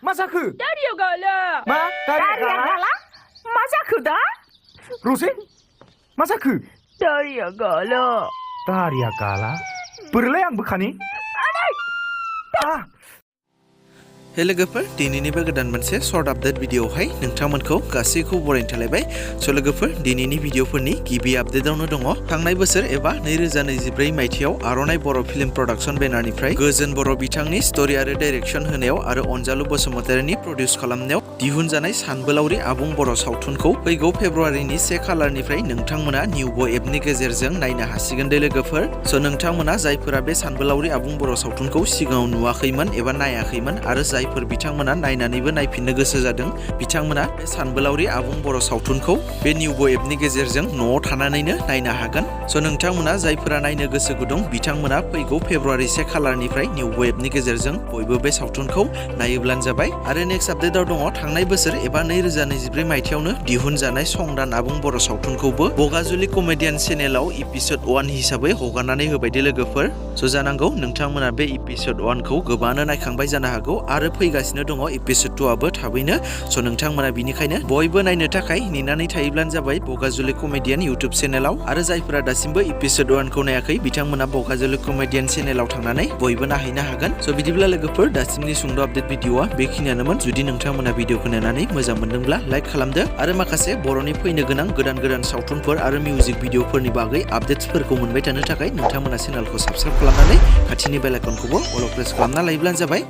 मा जाखो? दारिया गाला। मा? दारिया गाला? मा जाखो दा? रसे मा जाखो? दारिया गाला। दारिया गाला? बोरैलाय आं बोखानि? हे लोगोफोर दिनैनिबो गोदान मोनसे सर्ट आपडेट भिडिअआवहाय नोंथांमोनखौ गासैखौ बरायनो थालायबाय। स' लोगोफोर दिनैनि भिडिअफोरनि गिबि आपडेटआवनो दङ थांनाय बोसोर एबा 2024 मायथाइयाव आर'नाइ बर' फिल्म प्रडाक्शन बेनारनिफ्राय गोजोन बर' बिथांनि स्ट'रि आरो डाइरेक्शन होनायाव आरो अनजालु बसुमतारीनि प्रडिउस खालामनायाव दिहुनजानाय सानबोलावरि आबुं बर' सावथुनखौ फैगौ फेब्रुवारिनि 1 खालारनिफ्राय नोंथांमोना निउबो एपनि गेजेरजों नायनो हासिगोन दे लोगोफोर। स' नोंथांमोना जायफोरा बे सानबोलावरि आबुं बर' सावथुनखौ सिगाङाव नुवाखैमोन एबा नायाखैमोन आरो जायफोर बिथांमोना नायनानैबो नायफिननो गोसो जादों बिथांमोना बे सानबोलावरि आबुं बर' सावथुनखौ बे निउबो एपनि गेजेरजों न'आव थानानैनो नायनो हागोन। स' नोंथांमोना जायफोरा नायनो गोसो गुदुं बिथांमोना फैगौ फेब्रुवारि 1 खालारनिफ्राय निउबो एपनि गेजेरजों बयबो बे सावथुनखौ नायोब्लानो जाबाय। आरो नेक्स्ट आपडेटआव दङ थांनाय बोसोर एबा 2024 मायथाइयावनो दिहुनजानाय संदान आबुं बर' सावथुनखौबो बगाजुलि कमेडियान चेनेलाव एपिसड 1 हिसाबै हगारनानै होबाय दे लोगोफोर। स' जानांगौ नोंथांमोना बे एपिसड 1 खौ गोबाङानो नायखांबाय जानो हागौ आरो फैगासिनो दङ एपिसड 2 आबो थाबैनो। स' नोंथांमोना बिनिखायनो बयबो नायनो थाखाय नेनानै थायोब्लानो जाबाय बगाजुलि कमेडियान इउटुब चेनेलाव। आरो जायफोरा दासिमबो एपिसड 1 खौ नायाखै बिथांमोना बगाजुलि कमेडियान चेनेलाव थांनानै बयबो नायहैनो हागोन। स' बिदिब्ला लोगोफोर दासिमनि सुंद' आपडेट भिडिअआ बेखिनियानोमोन। जुदि नोंथांमोना भिडिअखौ नायनानै मोजां मोनदोंब्ला लाइक खालामदो आरो माखासे बर'नि फैनो गोनां गोदान सावथुनफोर आरो मिउजिक भिडिअफोरनि बागै आपडेट्सफोरखौ मोनबाय थानो थाखाय नोंथांमोना चेनेलखौ साबस्क्राइब खालामनानै खाथिनि बेल आइकनखौबो अल प्रेस खालामना लायोब्लानो जाबाय।